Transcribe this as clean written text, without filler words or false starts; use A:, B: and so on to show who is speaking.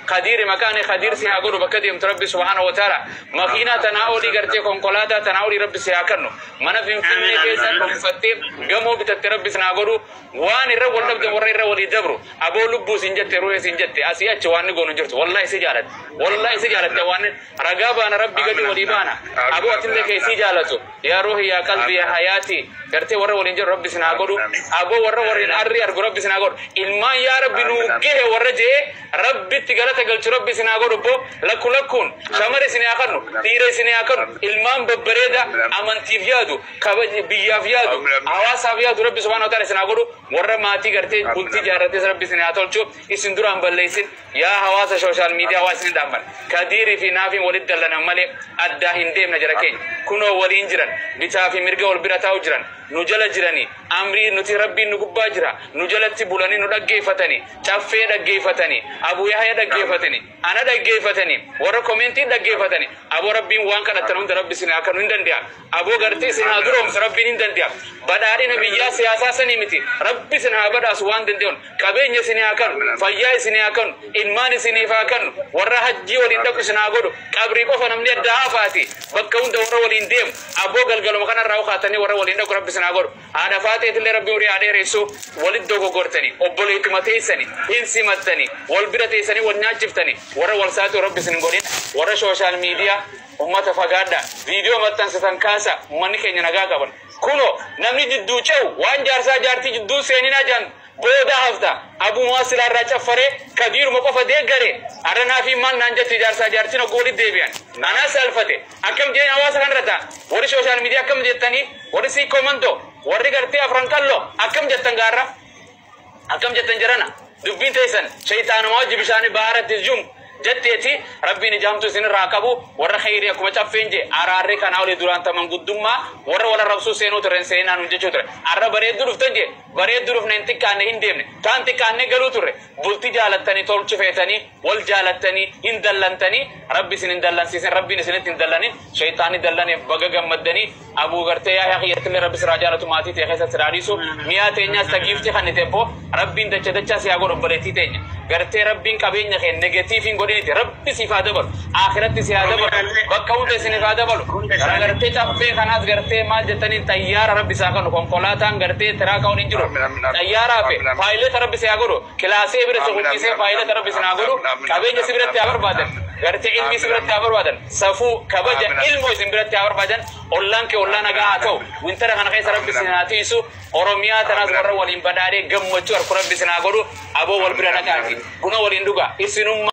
A: Kadiiri maqaan Kadiir si haa godhu bakka deemtu Rabbi subhaanahu wa ta'ala. Makiinaa tanaa olii gartee konkolaataa tanaa olii Rabbi si haa kennu. Mana Finfinnee keessa dhuunfattee gamoo bitatte Rabbi si haa godhu. Waan irra wal dhabde warra irra walii dabru. Aboo lubbuu sin jette ruhee sin jette asii achi waan ni goonu jirtu. Wallahi si jaalatte. Wallahi si jaalatte waan ragaa baana Rabbi gadi walii baana. Aboo atillee keessii jaalatu. Yaa ruhi yaa qalbii yaa hayaati. Gartee warra waliin jiru Rabbi si haa godhu. Aboo warra waliin arri argu Rabbi si haa godhu. Ilmaan yaa Rabbi nuu gahe warra jee Rabbitti galata galchu Rabbi si haa godhu bo lakku lakkuun shamara isin haa kennu dhiira isin haa kennu ilmaan babbareeda amantiif yaadu biyyaaf yaadu hawaasaaf yaadu Rabbi subhaanahu wa ta'ala isin haa godhu warra maatii gartee bultii jaarrates Rabbi isin haa tolchu isin duraan balleessin yaa hawaasa social media hawaasa isin dhaamman Kadiirii fi naafiin walitti dallanan malee addaa hin deemna jara keenya kunoo waliin jiran bitaa fi mirga wal bira taa'u jiran nu jala jiranii amrii nuti Rabbiin nu gubbaa jira nu jalatti bulanii nu dhaggeeffatanii caffee dhaggeeffatanii Abuu Yahya dhaggeeffatanii ana dhaggeeffatanii warra komentii dhaggeeffatanii aboo Rabbiin waan kadhattan hunda Rabbi isin haa kennu hin danda'a aboo gartee isin haa duroomsu Rabbiin hin danda'a badhaadhina biyyaa siyaasaa sanii miti Rabbi isin haa badhaasu waan danda'uun qabeenya isin haa kennu fayyaa isin haa kennu ilmaan isiniif haa kennu warra hajjii waliin dhaqu isin haa godhu qabrii qofa namni adda hafaati bakka hunda warra waliin deemu aboo galgaluma kanarraa ukaatanii warra waliin dhaqu Rabbi isin haa godhu haadha faateetillee Rabbi umurii haa dheeressu walitti dogoggortanii obboleettuma teessanii hin simattanii wal bira teessanii wal nyaachiftanii warra wal saaxilu Rabbi isin hin godhin warra social media ummata fagaadha viidiyoo maxxansitan kaasa ummanni keenya nagaa qaban kunoo namni jidduu ce'u waan jaarsaa jaartii jidduu seeninaa jaan booda hafta abuu muwasilaa irraa caffaree Kadiiruma qofa deeggare arra naafii maal naan jetti jaarsaa jaartiin ogguu walitti deebi'an anaa salfate akkam jeen hawaasa kanarra ta'a warri social media akkam jettanii warri siikoo mantoo warri gartee afran qalloo akkam jettan gaarra akkam jettan jarana dubbiin teessan shayxaanuma wajji bishaanii baharatti jum jetteeti Rabbiin ijaamtu isinirraa qabu warra khayrii akkuma caffeen jee araarri kanaa olii duraan taman guddummaa warra wal arrabsuu seenuu ture hin seenaa nuun jechuu ture arra bareedduu dhuftan jee bareedduu dhufne hin xiqqaanne hin deemne taan xiqqaanne galuu turre bulti jaalattanii tolchu feetanii wal jaalattanii hin dallantanii Rabbi isin hin dallansiisin Rabbiin isinitti hin dallanin shayxaanni dallaneef baga gammaddanii abuu gartee yaa kiyyattillee Rabbi siraa jaalatu maatii ta'e keessatti siraa dhiisu mi'aa teenyaas tagiifti kan teepoo Rabbiin dacha dachaa si haa godhu obboleettii teenya gartee Rabbiin qabeenya kee negatiiv hin godhiniti Rabbi siif haa dabalu akhiratti si haa dabalu bakka hunda isiniif haa dabalu gara gartee caffee kanaas gartee maal jettaniin xayyaara Rabbi isaa kennu konkolaataan gartee tiraaka waliin jiru xayyaaraa fi paayileta Rabbi si haa godhu kilaasee bira si guddisee paayileta Rabbi si haa godhu qabeenya si biratti haa barbaadan gartee ilmi si biratti haa barbaadan safuu kabaja ilmoo isin biratti haa barbaadan ollaan kee ollaa nagaa haa ta'u wintara kana keessa Rabbi isin haa tiisu Oromiyaa tanaas warra waliin badhaadhee gammachuu harku Rabbi isin haa godhu aboo wal bira naqaati buna waliin dhugaa isinummaa.